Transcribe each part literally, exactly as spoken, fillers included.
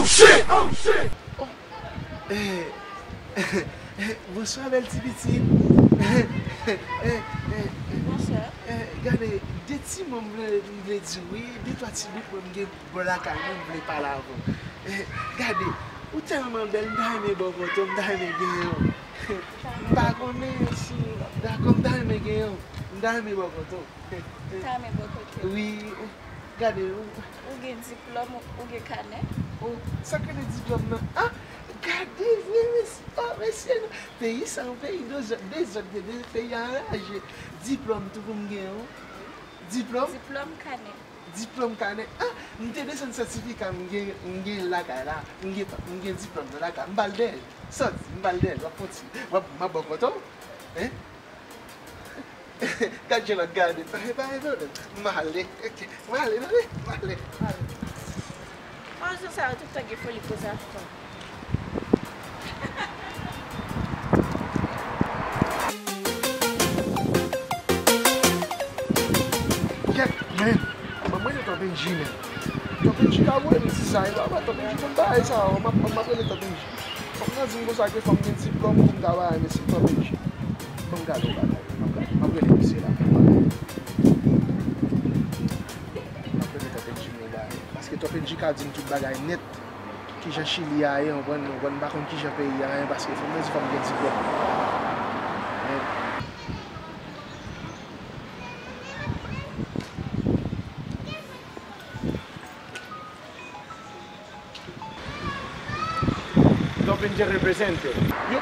Oh, eh, bonswa, bèl ti pitit. Eh, eh, eh, Bonswa. eh, gade, de ti mo m vle, m vle di w, wi, de twa ti bout mwen m gen bò lakay mwen, m vle pale avè w. Eh, gade, ou tèlman bèl, m ta renmen ba w foto, m ta renmen genyen w. M pa konnen si w dakò, m ta renmen genyen w. M ta renmen ba w foto. Ta renmen ba w foto. Wi, ou, gade, ou, Ou gen diplòm, ou gen kanè? Oh, sa k rele diplòm nan? Ah, gade vre, mesye. Oh, mesye, non. Peyi sa, yon peyi dezòd, dezòd, de, de, peyi a anraje. Diplòm tou pou m gen, oh. Diplòm? Diplòm, kanè. Diplòm, kanè. Ah, m te desann sètifika m gen, m gen lakay la. M gen, m gen diplòm nan lakay. M ba l dèyè l. Sòti, m ba l dèyè l. W ap konti. W ap, m ap ba w foto w. Hein? Gad jan l ap gade. Pa gen pwoblèm. M ale. M ale, tande? M ale. M ale. Manzè sa yo tout tan gen foli koze ak fanm. Kèt, men. Ban mwen rele Tòpenji, men. Tòpenji ka voye m ti sa, e pa vre, Tòpenji konn bagay sa yo, m ap, m ap rele Tòpenji. Fòk nan di m konsa ke fò m gen diplòm pou m ka bay mesye Tòpenji. Ban m gade yon bagay, m ap gade, m ap rele mesye la. M ap rele Tòpenji m yon bagay. Paske Tòpenji ka di m tout bagay nèt. Kijan Chili a ye, ou konprann, ou konprann, m pa konn kijan peyi a ye, paske fò m nan di fò m gen diplòm. Men, Tòpenji represente. Yo.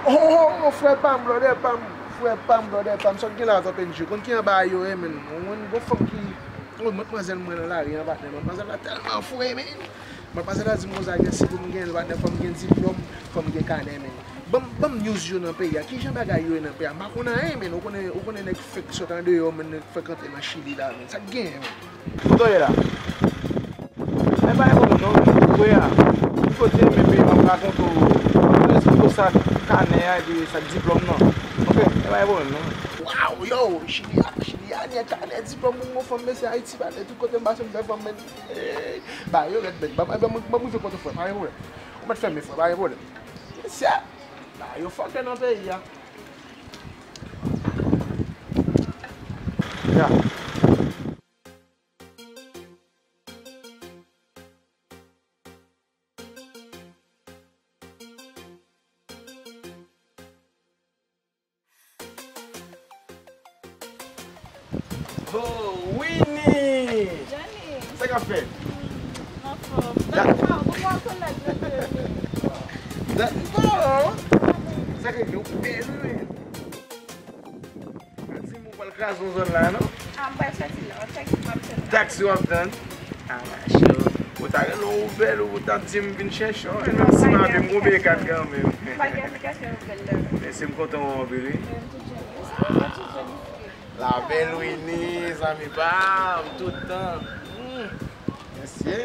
Oh, oh, oh, frè pa m, brother pa m. Frè pa m, brother pa m. Sa w gen la, Tòpenji? Konn ki anba yo ye, men. Ou konn gon fanm ki, oh, madmwazèl mwen nan lari an, patnè. Madmwazèl la tèlman fre, men. Madmwazèl la di m konsa ke si pou m gen l, patnè, fò m gen diplòm, fò m gen kanè, men. Ban m, ban m news yo nan peyi a. Kijan bagay yo ye nan peyi a? M pa konn anyen, men. Ou konnen, ou konnen nèg fèk sot andeyò, men, nèg fèk antre nan Chili la, men. Sa k genyen, men? Kote w ye la? E pa gen pwoblèm non, men. Ou wè a, ou kote men peyi m ap rakonte w, m ap esplike w sa kanè a epi sa diplòm nan. Oke? E pa gen pwoblèm non. Waw, yo, Chili a, Chili a, nèg kanè, diplòm, moun gon fanm, mesye, Ayiti, patnè, tout kote m pase, m fè fanm, men. Ey, bagay yo rèd, men. Ban, ban, ban m rive kote w, frè, pa gen pwoblèm. Ou mèt fèmen, frè, pa gen pwoblèm. Mesye, bagay yo fòkè nan peyi a. Ya. Oh, Winnie! Johnny, Sa k ap fèt? m anfòm. Da- Gade sa, ou wè kolèg mwen. Da- Bon! Sa k ap fèt? Ou bèl, wi, men. Pa di m ou pral kraze yon zòn la, non? Ah, m pral soti la. Taksi m ap tann la. Taksi w ap tann? Ah, mache. Ou ta rele yon Uber, ou ta di m vin chèche w, menm si m ap vin m gon bekan kanmenm. M pa gen aplikasyon Uber la. Mesye, m kontan wè w anpil, wi. Mwen menm tou, Johnny. Mwen tou, Johnny. La belle Winnie, zanmi pa m, tout tan. Hmm. Mesye.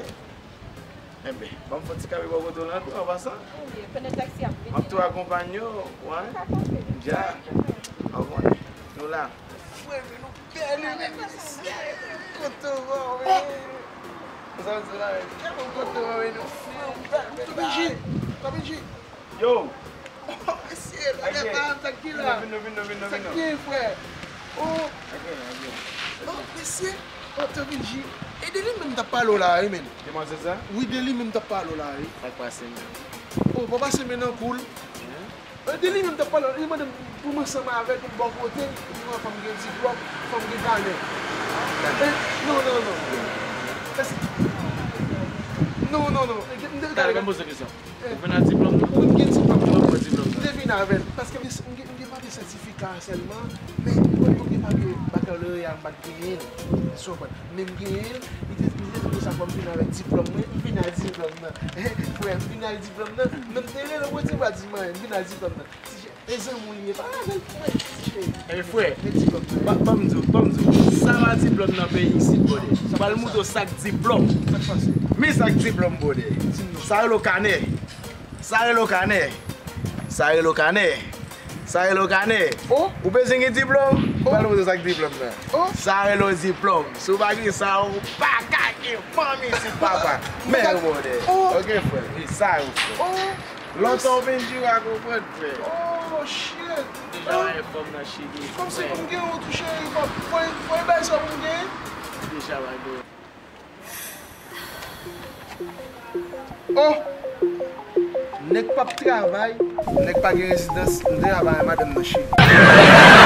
Enben, ban m fè yon ti kanpe bò kote w la tou, an pasan. Wi, pandan taksi ap vini. M ap tou akonpanye w, wi. Pa kanpe. Dja. Ou konnen. Nou la. Frè, men nou bèl, men mesye. Kontan wè w, men. Sa w di la, men. Kè mwen kontan wè w, men nou frè, nou bèl, men. Tòpenji, Tòpenji. Yo. Mesye, bagay pa m, sa k gen la? Vin non, vin non, vin non, vin non. Sa k gen, frè? Oh. Oh, mesye. Oh, Tòpenji. E de li menm m t ap pale w la, wi, men. Demwazèl sa? Wi, de li menm m t ap pale w la, wi. Sa k pase, men? Oh, pa pase men nan kou l. E de li menm m t ap pale w la, li mande m pou m ansanm avè l, pou m bò kote l, li wè fò m gen diplòm, fò m gen kanè. E, non, non, non. Èske, non, non, non. Gade, ban m poze w kesyon. Ou vin ak diplòm nan? Wi, m gen diplòm nan. Ou pran diplòm nan? M te vin avè l. Paske m gen, m gen, m gen papye sètifika sèlman, men mwen, mwen gen papye bakaloreya, m pa t genyen l. Ou konprann? Men m genyen l, li te, li te di konsa fò m vin avèk diplòm mwen, m vin ak diplòm nan. Frè, m vin ak diplòm nan, men m te rele w pou di m pa di m anyen, m vin ak diplòm nan. Ti cheri, e zanmi w li ye, pale avè l pou mwen, ti cheri. E frè, ban m di w, ban m di w, sa pa diplòm nan peyi isit, brother. Pral montre w sa k diplòm. Sa k pase? Men sa k diplòm, brother. Sa rele w kanè. Sa rele w kanè. Sa rele w kanè. Sa rele w kanè. Ou bezwen gen diplòm? Ou pral montre sa k diplòm nan. Sa rele w diplòm. Si w pa gen sa, ou pa ka gen fanm isit, papa. Men yon bòdè. Ok, frè. E sa yo, frè. Lontan w vin jira konprann, frè. Oh, shit. Deja wè fanm nan chili. Kòmsi pou m gen yon tou cheri, fò, fò, fò e bay sa pou m gen. Deja wè gen. Oh! Nèg p ap travay, nèg pa gen rezidans, m deja bay madanm nan chili.